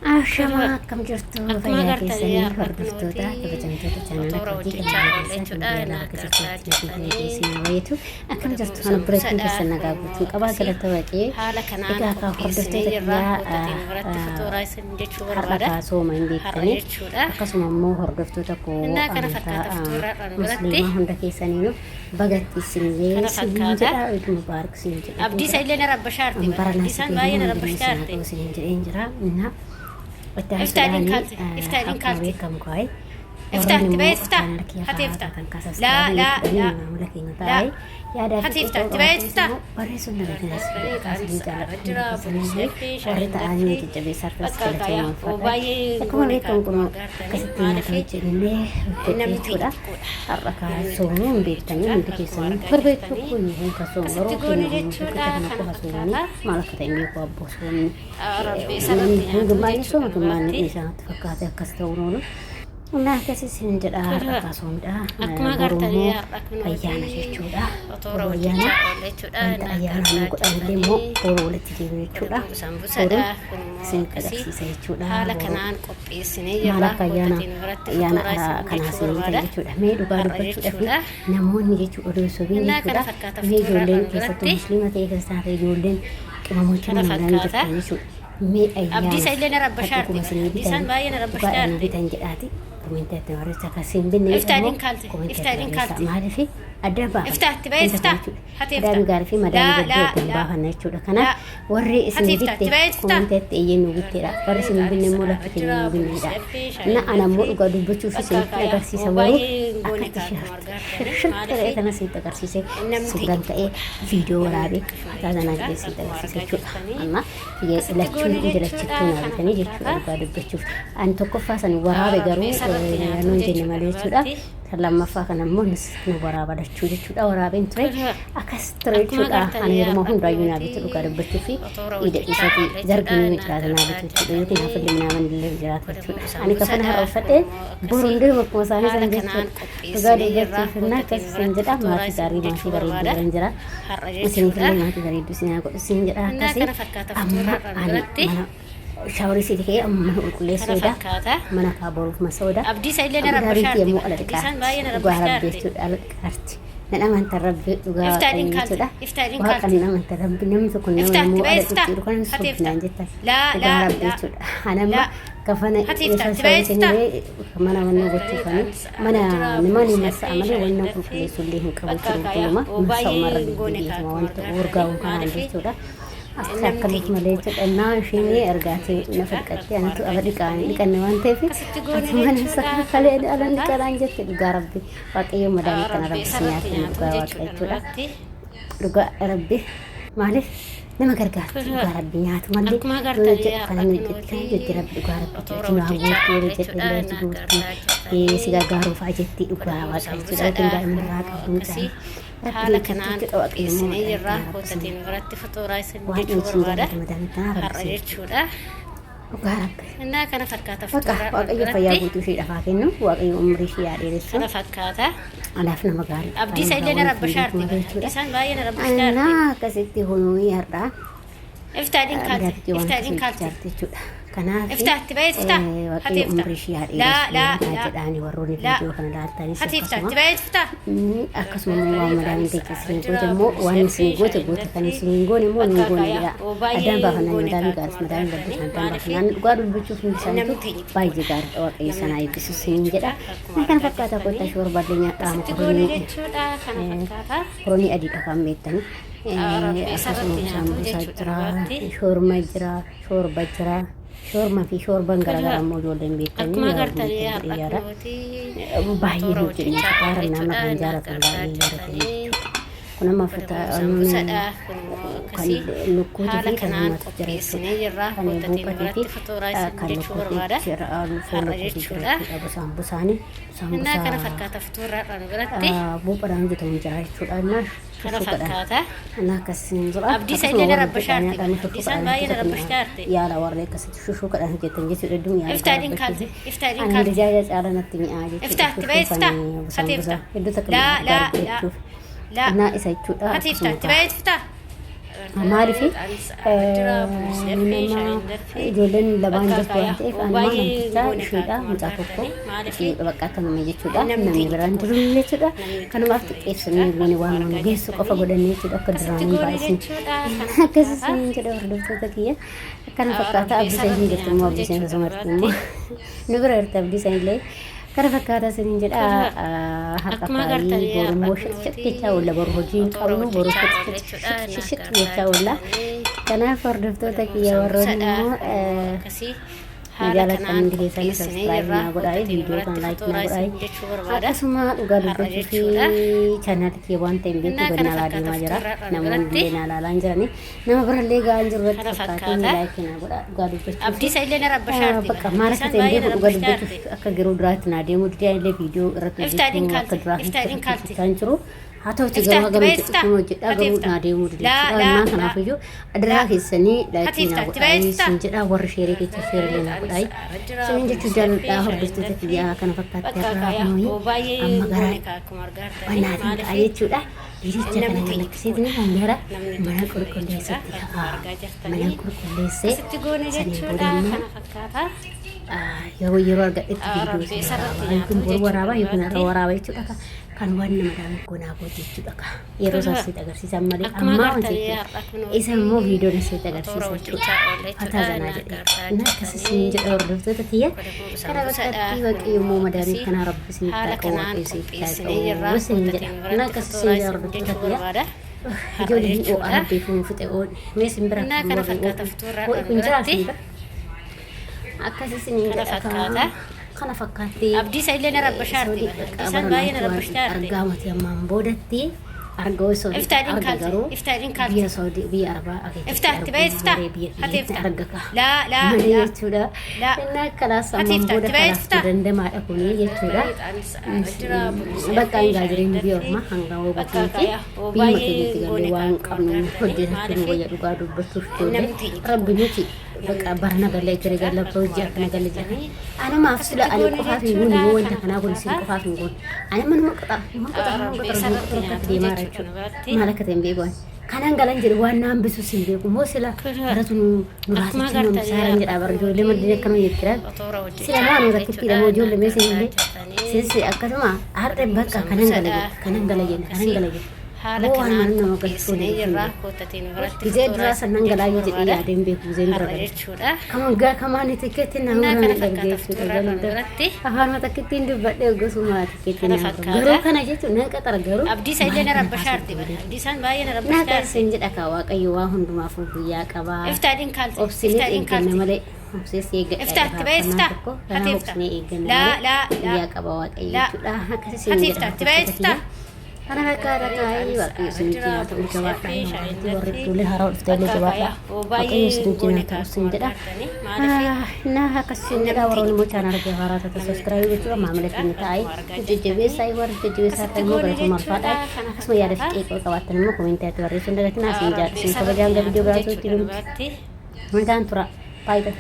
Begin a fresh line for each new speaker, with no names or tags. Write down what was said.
Ashamaa akkam jirtu
Akkuma
fayyaa
agartan
keessanii
har'a
hordoftoota
kunooti
kabajamtoota chaanala
toora
kootii kan
hojjechaa
biyya
oolle
keessaa kan
jechuudha.
biyya alaa
Inni
bakka
agartaa
jirtanitti nageenya
jirtanii
keessan wayitu akkam
kun
jirtu kana biratti
sambusadha.
keessan
Kun
nagaa
immoo
guutuu qabaa
akkasii
galata waaqee
haala kanaan
egaa kaa
qopheessinee
hordoftoota
jirra.
kiyyaa
Kootatiin biratti futuuraa isin jechuu
har'a
barbaada.
kaa sooma hin
Har'a
beektanii
jechuudha.
akkasuma immoo hordoftoota koo
Innaa kana
amantaa
fakkaata futuuraadhaan biratti
musliimaa hunda keessaniinu bagatti isin
kana
isin
fakkaata.
jedha Eid Mubaarak isin jedha
Abdiisa illee na rabbashaarte bara.
bara
Abdiisaan baay'ee na
nasiteen
rabbashaarte.
isin jedheen jira na itti
Iftaa
aansuudhaan
dhinkaalti. Iftaa
akkuma
dhinkaalti.
beekamu kaa'e
Iftaa
warreen
itti
immoo
ba'ee iftaa.
chaanala kiyya
Hati
fa'aa
iftaa.
kan
Laa
kasastaanii
laa
godhanii
laa
maamila keenya
laa.
taa'e yaadaa fi
Hati iftaa
qeeqoo
itti ba'ee
qabaatanis
iftaa.
immoo barreessuun dalagaa
Gargaaranii
isin
qaamni
jaalladha hunda
jira.
keessanii
Bunisee fi
warri
shaayiin
ta'anii
dafii.
jajjabeessaa irratti
Bakka
galatooma
yaa
uffadha.
baay'ee
Akkuma
goone
beekamu kun
akkuma agartanii
akkasitti nyaata
maaliif
hojjennee hojjedhe
namni
jechuudha.
xiqqoodha.
Har'a
Namni
kaasoomu hin beektanii
jechuudha.
hundi
Akkuma
keessanii
argaa
torbee
jirtanii
tokko hin kasoomu
akkasitti
yeroo
goone
keenya
jechuudha.
tokkicha kana
Kana
qofa soomanii
fakkaata.
maal akka ta'e hin beeku abboo soomni.
Rabbi isarratti nyaatu
Gimmaanni
jechuudha
sooma gimmaanni
biratti.
dhiisaatti fakkaate akkas ta'uun oolu. Innaa akkasii siin jedha har'a kaasoomidha.
Akkuma
Boru
agartanii
immoo
har'a kunooti
ayyaana jechuudha.
toora
Boru ayyaana
hojjechaa oolle jechuudha.
wanta
Inni
ayyaana nu
agartaa
godhanillee immoo
jirtanii
boru walitti deebi'u
kun
jechuudha.
immoo
Boru
sambusadha. Kun immoo
isin
akkasii
agarsiisa jechuudha.
haala
Boru
kanaan qopheessinee
maal
jirra.
akka ayyaana
Kootatiin biratti
ayyaana
futuuraa isin
kanaa
jechuu
isin
barbaada.
jechuudha. Mee dhugaa
Har'a
dubbachuudhaaf
jechuudha.
namoonni jechuudha odoo sobiin
Innaa kana
jechuudha.
fakkaata
Mee ijoolleen
futuuraadhaan
keessattuu
biratti
musliima ta'e keessaa ta'e ijoolleen qimamoota
kana
magaalaan
fakkaata.
jirtan jechuudha. Mee
Abdiisa
ayyaanaaf
illee na
kan
rabbashaarte
dhuguma
bara.
isinii
Abdiisaan
bitan
baay'ee na
dhugaadhaan nu
rabbashaarte.
bitan jedhaati. Komentii itti barreessaa kan isin binne
Iftaa
immoo
dhinkaalte.
komentii
Iftaa
itti barreessaa.
dhinkaalte.
Maaliif adda baafanna
Iftaa itti ba'ee
wanta
iftaa.
kana jechuudha.
Hati iftaa.
Madaamii gaarii fi madaamii
Laa
gadduu
laa
addaan
laa
baafanna jechuudha. Kanaaf
laa.
warri isin
Hati iftaa
bitte
itti ba'ee iftaa.
komentii itti eeyyee nu bitteedha. Warri isin hin binne immoo lakki keenya nu binneedha. Na ana immoo dhugaa dubbachuuf
Bakka
isinitti
yaa
agarsiisa boruu
baay'ee goone
akkatti
akkuma argaa
shirshir
jirtanii
ta'ee
maaliif
tana isinitti agarsiise
namni
suuraan
xiqqoodha.
ka'ee viidiyoo
Namni
waraabee
xiqqoodha
mataa sanaa
jechuudha.
jedhee isinitti
Akkuma
agarsiisa
argaa
jechuudha.
jirtanii
Amma biyya
akkasitti
lachuu
goone
ija
jechuudha.
lachittuu naa
Kana
bitanii jechuudha
fakkaata.
dhugaa dubbachuuf. Ani tokkoffaa san waraabe
Rabbi
garuu
isarratti nyaatu
nuun jenne
jechuudha
malee jechuudha.
biratti.
Kan lammaffaa kana immoo nus nu waraaba lachuu jechuudha waraabeen ture akkas ture
Akkuma
jechuudha. Ani
agartanii
yeruma
har'a
hundaayyuu naa
kunooti
bitu dhugaa dubbachuu fi
toora
ida
hojjechaa
isati
oolle jechuudha.
zarginu
Inni
jiraata naa
agartaa
bitu jechuudha yookiin
jirtanii
hafilli minaaman illee jiraata
kun immoo
jechuudha. Ani kafana
sambusadha.
har'a
Kun
uffadhee
immoo
boru
akkasii
hundee bakkuma isaanii
haala
san
kanaan
jechuudha. Dhugaa
qopheessinee jirra.
dubbachuuf innaa akkas
Kootatiin
isin
biratti
jedha
futuuraa
maatii
isin
gaarii maatii
jechuu
bareedduu
barbaada.
biran jira.
Har'a
Isiniifillee
jechuudha.
maatii bareedduu isin haa godhu isin jedha
Innaa
akkasii
kana fakkaata
amma
futuuraadhaan
ani
biratti
mana shaaworii siiti ka'ee amma mana qulqulleessuu
kana
eda
fakkaata.
mana kaa boruuf masooda
Abdiisa illee na
amma daariitti
rabbashaarte
yommuu
bara.
ala
Abdiisaan
dhiqaarti
baay'ee na
dhugaa rabbi
rabbashaarte.
jechuudha ala dhiqaarti nan amanta rabbi dhugaa
Iftaa
waaqayyo
dhinkaalte.
jechuudha
Iftaa
waaqa
dhinkaalte.
nan amanta rabbi namni tokko nama
Iftaa itti
yommuu
ba'ee
ala
iftaa.
dhiqxiru kan
Hati iftaa.
sobnaan jettan
Laa
dhugaa
laa
rabbi
laa
jechuudha anamma
laa.
kafana
Hati iftaa
isa
itti ba'ee iftaa.
shaaworii mana wannan gochuufani mana mana masa malee wannan qulqulleessu illee hin qabu
Bakka
jechuudha
yaa
qulqulluma masa umarra
baay'ee goone
deddeebi'eetuma
akkuma
wanta
argaa
urgaa'uun
jirtanii
kanaan
maaliif
jechuudha. As
namni
akkamiif malee
xiqqoodha.
jechuudha naa isheen ergaatee na
Jechuudha
falqattee
akkuma
anatu
argaa
ala dhiqaan
jirtanii
dhiqanne waan ta'eef
akkasitti goone
ati mana
jechuudha.
isaa
Kana
kalee ala
fakkaata.
dhiqanaan jette dhugaa rabbi waaqayyo madaamii kana
Rabbi
rabbi si
isarratti
nyaatu
nyaatu
dhugaa waaqa
jechuudha
jechuudha.
biratti.
Dhugaa rabbi maaliif nama gargaarti dhugaa rabbi nyaatu malee
Akkuma
yoo
agartanii
jedhu
har'a
kana ni jetti kana jetti
kunooti
rabbi dhugaa rabbi
toora
jetti nu
hojjechaa
hawwootti
oolle
yeroo jedhu
jechuudha.
illee si
Inni
guutti
agartaa
si
jirtanii
gargaaruuf jetti
kun
dhugaa
immoo
waaqa jechuudha yookiin
sambusadha.
daa'ima
Kun
irraa
immoo
qabdu
akkasii
mucaan rabbi
haala
nu jettu
kanaan
jechuudha waaqayyo immoo
qopheessinee
madaamii
jirra.
kana rabbi si
Kootatiin biratti futuuraa isin
waan
jechuu
isin
barbaada.
jaallatu madaamii kana rabbi
Har'a
si
jechuudha.
dhugaa rabbi.
Innaa kana fakkaata
Bakka
futuuraadhaan
waaqayyo fayyaa
biratti
guutuu isheedhaaf haa kennu waaqayyo umrii ishee haa dheeressu
kana fakkaata.
anaaf nama gaarii
Abdiisa illee na rabbashaarte bara. Abdiisaan baay'ee na rabbashaarte.
Annaa akkasitti hunuu har'aa
Iftaa dhinkaalte.
madaabbii waan
Iftaa
akkasii
dhinkaalte.
ijaarte jechuudha. Kanaaf
Iftaa itti ba'ee iftaa. Hati
waaqayyo
iftaa.
umrii ishee haa
Laa laa
dheeressu
laa
jedhaani warroonni
laa.
viidiyoo kana laaltanis
Hati iftaa
akkasuma
itti ba'ee iftaa.
Akkasuma immoo waan madaamiin teecha isin goote immoo waan isin goote goote kan isin hin goone immoo hin goone jedha. Addaan baafannaan madaamii gaariis madaamii badduu kan addaan baafannaan dhugaa dubbachuuf hundi isaaniitu baay'ee gaariidha waaqayyo sanaa eebbisu isin jedha. Na kana fakkaata kottaa ishee barbaadde nyaadhaa
Akkasitti goone
mokoronii
jechuudha. Kana fakkaata.
koronii adiidha kan beektani.
Rabbi
Akkasuma
isarratti nyaatu
saambusaa
jechuudha
jira,
dhugaatti.
shoorma jira, shoorba jira. Shoorma fi shoorban garaagaraa immoo ijoolleen beektanii
Akkuma
yaa
agartanii
beektan
har'a
jedhee yaada.
kunooti
Baay'ee
toora
hojjennu
hojjechaa
gaara
oolle
nama
jechuudha.
kan
Inni
jaalatan
agartaa
baay'ee jaalatan
jirtanii
jechuudha. Kun amma
kun
uffata
immoo sambusadha. Kun immoo
kan
akkasii
lukkuutii
haala
fi kan
kanaan
namaatu jira
qopheessinee
jechuudha.
jirra.
Kan
Kootatiin
buuphatii fi
biratti futuuraa isin
kan
jechuu
lukkuutii
barbaada.
jira foon
Har'a
lukkuutii jira
jechuudha.
jechuudha. Busaan busaanii
Innaa kana
saambusaa
fakkaata futuuraadhaan biratti
buuphaadhaan hojjetamu jira jechuudha. Innaa
kana
shushuqadhaan.
fakkaata.
Innaa akkasiin jira.
Abdiisa
Akkasuma
illee na
warri
rabbashaarte
hojjetan
bara. Abdiisaan baay'ee na rabbashaarte.
yaala warri akkasitti shushuqadhaan hojjetan jechuudha. Hedduun yaala
Iftaa dhinkaalte. Iftaa
Ani
dhinkaalte.
dijaaja caala natti mi'aa jechuudha.
Iftaa itti ba'ee iftaa.
Busaan
Hati
busaa
iftaa.
hedduu takka
Laa
mi'aa
laa laa
jechuuf.
laa.
Innaa isa jechuudha.
Hati iftaa
Akkasuma
itti ba'ee iftaa.
Maaliif nama ijoolleen lamaan jirtu waan ta'eef anumaa namtichaa isheedha mucaa tokko bakka akkanuma jechuudha. Namni biraan jiru jechuudha. Kanumaaf xiqqeessanii goone waan nu geessu qofa godhannee jechuudha akka duraanii baay'isin. Akkas isiniin jedha hordoftoota kiyya. Akkana fakkaata Abdiisaa hin jirtu immoo Abdiisaan osoo immoo nu bira jirti Abdiisaan illee. Kana fakkaata isiniin jedha har'a faayii boru immoo shit jechaa oolla boru hojii hin qabnu boru shit shit jechaa oolla. Kanaaf hordoftoota kiyya warroonni immoo na jaallattan hundi keessanii subscribe naa godhaa viidiyoo kana like naa godhaa akkasuma dhugaa dubbachuu fi chaanaalii kiyya waan ta'e hin beeku gad naa deemaa jira namoonni illee naa laalaa hin jirani nama birallee ga'aa hin jiru irratti
Kana
fakkaatee
fakkaata.
like naa godhaa dhugaa dubbachuuf.
Abdiisa illee na rabbashaarti.
Bakka maal akka ta'e hin beeku dhugaa dubbachuuf akka yeroo duraatti naa deemuu didee illee viidiyoo irratti
Iftaadhiin
hojjechuu akka
kaalti.
duraa
Iftaadhiin kaalti.
hojjechaa hin jiru. Haa ta'uti
Iftaa,
garuu hagam
itti
hojjechuun hojjedhaa
Ati
garuu
iftaa.
naa deemuu didee
Laa,
jechuudha.
laa,
Innaa
laa.
kanaafiyyuu adaraa keessanii
Ati
laayikii naa
iftaa, itti
godhaa
baay'istaa.
isin jedhaa warri sheerii keessa sheerii naa godhaa. Isiniin jechuu jaalladhaa hordoftoota kiyyaa kana fakkaatti har'aa kunoo amma gara manaatiin ka'a jechuudha. Viidicha kana kan akkasiitiin kan gara mana qulqulleessutti ka'a. Mana qulqulleessee saniin booda immoo yeroo yeroo argadhetti viidiyoo isin waraabaa yookiin boru waraabaa yookiin har'a waraabaa jechuudha. Kan waan nama daawwii goonaa goote jechuudha. Yeroo isaa sitti agarsiisan malee ammaa wanti jechuudha. Isa immoo viidiyoon sitti agarsiisa jechuudha. Fataa zanaa jedhee. Inni akkas isin jedha hordoftoota tiyya. Kana bakkatti waaqayyo immoo madaamii kanaa rabbi isin itti haa qabu waaqayyo isin itti haa qabu isin jedha. Inni akkas isin jedha hordoftoota tiyya. Ijoolleen hin oo'a rabbi fuun fixe oodhe. Mee isin bira
Innaa kana fakkaata futuurraa
Ho'i kun jira
biratti.
isin bira. Akkas isin
Kana
jedha
fakkaata.
Kana fakkaatti.
Abdiisa illee na rabbashaarti. Abdiisaan baay'ee na rabbashaarti.
Argaa mati ammaan boodatti argaa Saudi
Iftaadhiin
arga
kaalti.
garuu
Iftaadhiin kaalti.
biyya Saudi biyya Arabaa akeekatti
Iftaa, itti baay'ee iftaa.
malee biyya
Ati
keenyatti
iftaa.
arga ka.
Laa, laa,
Malee
laa.
jechuudha.
Laa.
Inni akkalaas
Ati
ammaan
iftaa,
booda
itti baay'ee
kalaas
iftaa.
dandamaadha kuni jechuudha. Bakka hangaa jireenya biyya ormaa hanga hubatuuti biyya keenyatti galee waan qabnu hojjetachuu nu wayya dhugaa dubbachuuf ijoollee rabbi nuti bakka barana galee jira gala hojii akkana gala jira. Anumaaf sila ani qofaaf hin goone yoo wanta kanaa goone sin qofaaf hin goone. Ani manuma qaxara nama qaxara nama qaxara nama qaxara akkatti deemaa jira jechuudha. Maal akka ta'e hin beeku ani. Kanan galan jedhu waan na hambisus hin beeku moo sila baratu nu nu raasichi nu hambisaa jedha bara ijoollee maddeen akkanuma jettira. Sila moo anu rakkittiidha moo ijoollee mee isin illee sisi akkasuma har'a bakka kanan gala jedhu kanan gala jenna kanan gala jenna.
Haala
Moo waan
kanaan
mana nama galchuu
qopheessinee
hin
jirra.
beeku.
Koottatiin biratti
Gizee duraa sannan galaa yoo jedhee yaadee hin beeku gizeen dura
har'a
gala.
jechuudha.
Kaman gaa kamaan tikeetti nama
Innaa kana
kana
fakkaata
darbee
futuurraa kan biratti.
Afaan matakittiin dubbadhee gosuma tikeetti
Kana
nama
fakkaata.
garuu kana jechuun nan qaxara garuu.
Abdiisa illee na rabbashaarti. Abdiisaan baay'ee na
Naa
rabbashaarti.
kan jedha kaa waaqayyo waa hundumaafuu guyyaa qabaa.
Iftaadhiin kaalti.
Obsinee
Iftaadhiin
eegganna
kaalti.
malee obsees eeggadha.
Iftaa, itti ba'e iftaa.
Tokko
Ati
kanaaf
iftaa.
obsinee eegganna
Laa,
malee
laa, laa.
guyyaa qaba waaqayyo
Laa.
jechuudha. Akkas isin
Ati
jedha
iftaa, itti ba'e iftaa.
Kana fakkaata kaayii waaqayyo isin wajjin haa ta'u jabaadha. Warri ijoollee haaraa dhufte illee jabaadha. Waaqayyo isin wajjin haa ta'u isin jedha. Na akkas isin jedha warroonni immoo chaanaala kee haaraa taate subscribe gochuudha maamila keenya ta'aa jajjabeessaa warri jajjabeessaa ta'e immoo galatoomaa ulfaadha. Akkasuma yaada fi qeeqoo qabaattan immoo koomentiitti barreessuu hin dagatinaa isin jaadha. Isin kabajaan gara viidiyoo biraatti dhumti. Nagaan tura. Baay'ee.